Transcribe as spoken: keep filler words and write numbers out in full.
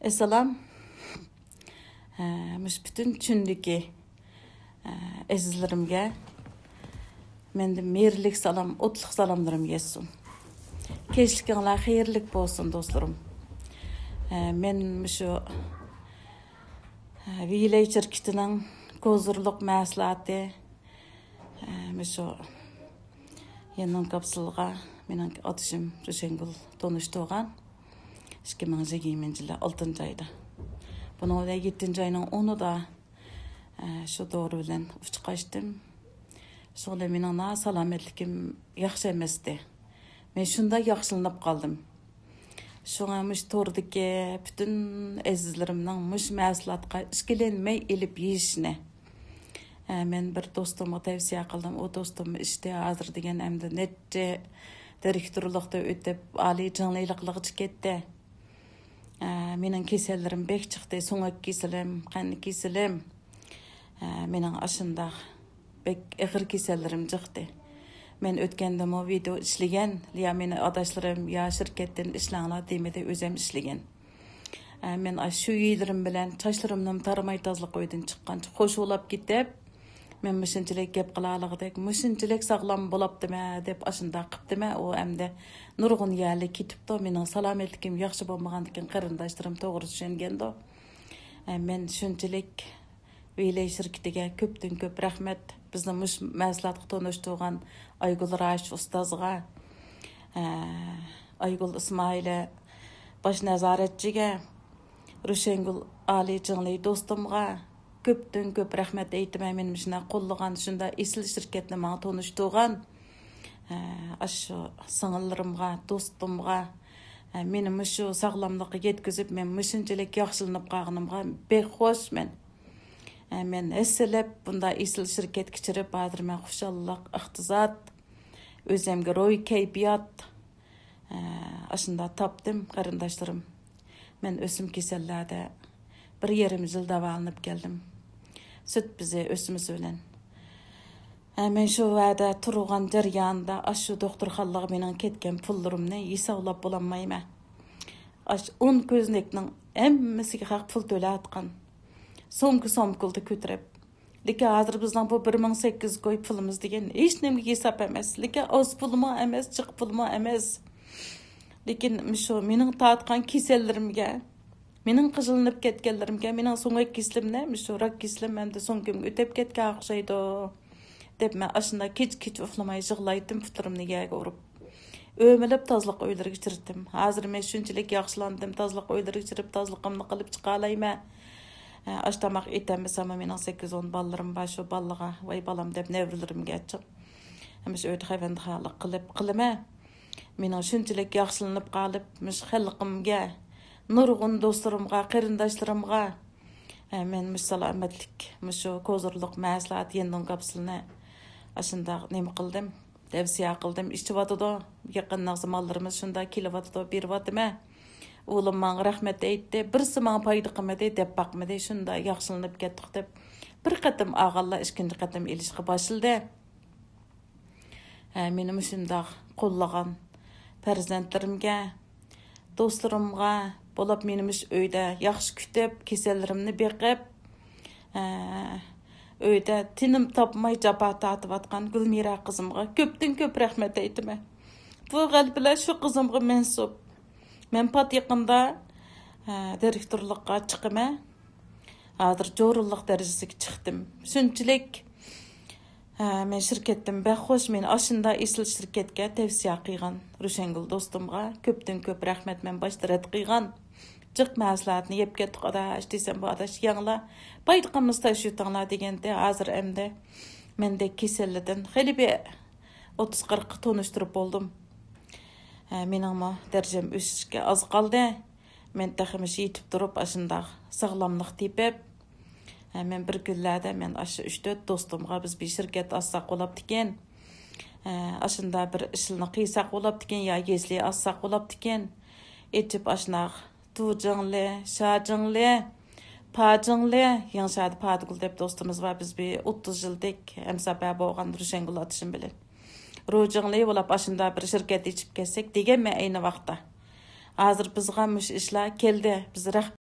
ئەسسالام. ھە، مۇشۇ پۈتۈن چىندىكى، ھە، ئەزىزلىرىمگە مەندىن مېھىرلىك سالام، ئوتلۇق سالاملىرىم يەتسۇن. كەچلىكىڭلار خەيرلىك بولسۇن، دوستلىرىم. ھە، مەن مۇشۇ، ھە، ۋىلەي شىركىتىنىڭ كوزۇرلۇق مەھسۇلاتى، ھە، مۇشۇ يەننىڭ كاپسۇلىغا مېنىڭ ئاتىشىم روشەنگۈل تونۇشتۇرغان. ئىككى مىڭ يىگىرمىنچى يىلى ئالتىنچى ئايدا. بۇنىڭ بىلەن يەتتىنچى ئاينىڭ ئونىدا، ئە، شۇ دورا بىلەن ئۇچقاچتىم. شۇ بىلەن مېنىڭ نا-، سالامەتلىكىم ياخشى ئەمەستى. مەن شۇنداق ياخشىلىنىپ قالدىم. شۇڭا مۇشۇ توردىكى پۈتۈن ئەزىزلىرىمنىڭ مۇشۇ مەھسۇلاتقا ئىككىلەنمەي ئېلىپ يېيىشىنى، ئە، مەن بىر دوستۇمغا تەۋسىيە قىلدىم. ئۇ دوستۇم ئىچتى، ھازىر دېگەن ئەمدى نەچچە دىرېكتورلۇقتا ئۆتۈپ، ئالىي چىڭلىلىقلىغىچە كەتتى. ئە، مېنىڭ كېسەللىرىم بەك چىقتى، سۆڭەك كېسىلىم، قەنت كېسىلىم. ئە، مېنىڭ ئاشۇنداق بەك ئېغىر كېسەللىرىم چىقتى. مەن ئۆتكەندىمۇ ۋىدېئو ئىشلىگەن، يا مېنى ئاداشلىرىم، يا شىركەتتىن ئىشلەڭلار دېمىدى، ئۆزۈم ئىشلىگەن. ئە، مەن ئاشۇ يىللىرىم بىلەن چاچلىرىمنىمۇ تارىماي تازىلىق ئۆيدىن چىققانچە خوشۇلاپ كېتىپ، مەن مۇشۇنچىلىك گەپ قىلالىغۇدەك، مۇشۇنچىلىك ساغلام بولاپتىمەن دەپ ئاشۇنداق قىپتىمەن. ئۇ ئەمدى نۇرغۇن يەرلىك كېتىپتۇ. مېنىڭ سالامەتلىكىم ياخشى بولمىغاندىكىن قېرىنداشلىرىم توغرا چۈشەنگەندۇ. ئە، مەن شۇنچىلىك ۋىلەي شىركىتىگە كۆپتىن كۆپ رەھمەت. بىزنى مۇشۇ مەھسۇلاتقا تونۇشتۇرغان ئايگۈل راشىت ئۇستازغا، ئە، ئايگۈل ئىسمائىلى باش نازارەتچىگە، روشەنگۈل ئالىي چىڭلى دوستۇمغا كۆپتىن كۆپ رەھمەت ئېيتىمەن. مېنى مۇشۇنداق قوللىغان، شۇنداق ئېسىل شىركەتنى ماڭا تونۇشتۇرغان، ئە، ئاشۇ سىڭىللىرىمغا، دوستۇمغا، ئە، مېنى مۇشۇ ساغلاملىققا يەتكۈزۈپ، مەن مۇشۇنچىلىك ياخشىلىنىپ قالغىنىمغا بەك خۇشمەن. ئە، مەن ھەسسىلەپ بۇنداق ئېسىل شىركەتكە كىرىپ، ھازىر مەن خۇشاللىق، ئىقتىساد، ئۆزۈمگە روھىي كەيپىيات، ئە، ئاشۇنداق تاپتىم، قېرىنداشلىرىم. مەن ئۆسۈم كېسەللەردە بىر يېرىم يىل داۋالىنىپ كەلدىم. سۈت بېزى ئۆسمىسى بىلەن. ھە، مەن شۇ ۋەدە تۇرغان جەريانىدا ئاشۇ دوختۇرخانىلارغا مېنىڭ كەتكەن پۇللىرىمنى ھېسابلاپ بولالمايمەن. ئاش ئون كۆزنەكنىڭ ھەممىسىگە خەق پۇل تۆلەۋاتقان. سومكا سومكىلىدا كۆتۈرۈپ. لېكىن ھازىر بىزنىڭ بۇ بىر مىڭ سەككىز كوي پۇلىمىز دېگەن ھېچنېمىگە ھېساب ئەمەس. لېكىن ئاز پۇلمۇ ئەمەس، جىق پۇلمۇ ئەمەس. لېكىن مۇشۇ مېنىڭ تارتقان كېسەللىرىمگە، مېنىڭ قىزىلىنىپ كەتكەنلىرىمگە، مېنىڭ سۆڭەك كېسىلىمنى، مۇشۇ راك كېسىلىم ئەمدى سۆڭىكىمگە ئۆتۈپ كەتكەن ئوخشايدۇ، دەپ مەن ئاشۇنداق كېچە-كېچە ئۇخلىماي يىغلايتتىم، پۇتلىرىمنى يەرگە ئۇرۇپ. ئۆمىلەپ تازىلىق ئۆيلىرىگە چىرىتتىم. ھازىر مەن شۇنچىلىك ياخشىلاندىم، تازىلىق ئۆيلىرىگە چىرىپ، تازىلىقىمنى قىلىپ چىقالايمەن. ئاش تاماق ئېتەلمىسەممۇ، مېنىڭ سەككىز ئون بالىلىرىم بار، شۇ بالىغا، ۋاي بالام دەپ نەۋرىلىرىمگە ئەچىق. ھەممىسى ئۆيدە خەۋەندىخارلىق قىلىپ قىلىمەن. مېنىڭ شۇنچىلىك ياخشىلىنىپ قالىپ، مۇشۇ خەلقىمگە، نۇرغۇن دوستلىرىمغا، قېرىنداشلىرىمغا، ئە، مەن مۇشۇ سالامەتلىك، مۇشۇ كوزۇرلۇق مەھسۇلات يەننىڭ كاپسۇلىنى ئاشۇنداق نېمە قىلدىم، تەۋسىيە قىلدىم، ئىچىۋاتىدۇ. يېقىندىن ماللىرىمىز شۇنداق كېلىۋاتىدۇ، بېرىۋاتىمەن. ئۇلىم ماڭا رەھمەت ئېيتتى، بىرسى ماڭا پايدا قىلمىدى، دەپ باقمىدى، شۇنداق ياخشىلىنىپ كەتتۇق دەپ، بىر قېتىم ئالغانلار ئىككىنچى قېتىم ئېلىشقا باشلىدى. ھە، مېنى مۇشۇنداق قوللىغان پەرزەنتلىرىمگە، دوستلىرىمغا، بولۇپ مېنى مۇشۇ ئۆيدە ياخشى كۈتۈپ، كېسەللىرىمنى بېقىپ، ھە، ئۆيدە تىنىم تاپماي جاپا تارتىۋاتقان گۈلمىرا قىزىمغا كۆپتىن كۆپ رەھمەت ئېيتىمەن. بۇ غەلىبىلەر شۇ قىزىمغا مەنسۇپ. مەن پات يېقىندا، ھە، دىرېكتورلۇققا چىقىمەن. ھازىر جورۇنلۇق دەرىجىسىگە چىقتىم. شۇنچىلىك، ھە، مەن شىركەتتىن بەك خۇش. مېنى ئاشۇنداق ئېسىل شىركەتكە تەۋسىيە قىلغان روشەنگۈل دوستۇمغا كۆپتىن كۆپ رەھمەت. مەن باشتا رەت قىلغان. جىق مەھسۇلاتنى يەپ كەتتۇق ئاداش دېسەم، بۇ ئاداش يەڭلار، بايدىقىمىز تاشيۇتۇڭلار دېگەنتى. ھازىر ئەمدى مەندەك كېسەللىدىن خېلى بىر ئوتتۇز قىرىققا تونۇشتۇرۇپ بولدۇم. ھە، مېنىڭمۇ دەرىجەم ئۆسۈشكە ئاز قالدى. مەن تېخىمۇ يېتىپ تۇرۇپ، ئاشۇنداق ساغلاملىق تېپىپ، ھە، مەن بىر كۈنلەردە مەن ئاشۇ ئۈچ تۆت دوستۇمغا بىز بىر شىركەت ئاچساق بولاپتىكەن. ھە، ئاشۇنداق بىر ئىشلارنى قىلساق بولاپتىكەن، يا يەسلى ئاچساق بولاپتىكەن. ئېچىپ ئاشۇنداق تۇجىڭلى، شاجىڭلى، پاجىڭلى، يېڭىشاردا پادىگۈل دەپ دوستىمىز بار. بىز بىر ئوتتۇز يىلدەك ھەمساپە بولغان روشەنگۈل ئاتىشىم بىلەن. روجىڭلى بولاپ ئاشۇنداق بىر شىركەت ئېچىپ كەتسەك دېگەنمەن ئەينى ۋاقىتتا. ھازىر بىزغا مۇشۇ ئىشلار كەلدى. بىز رەھبەر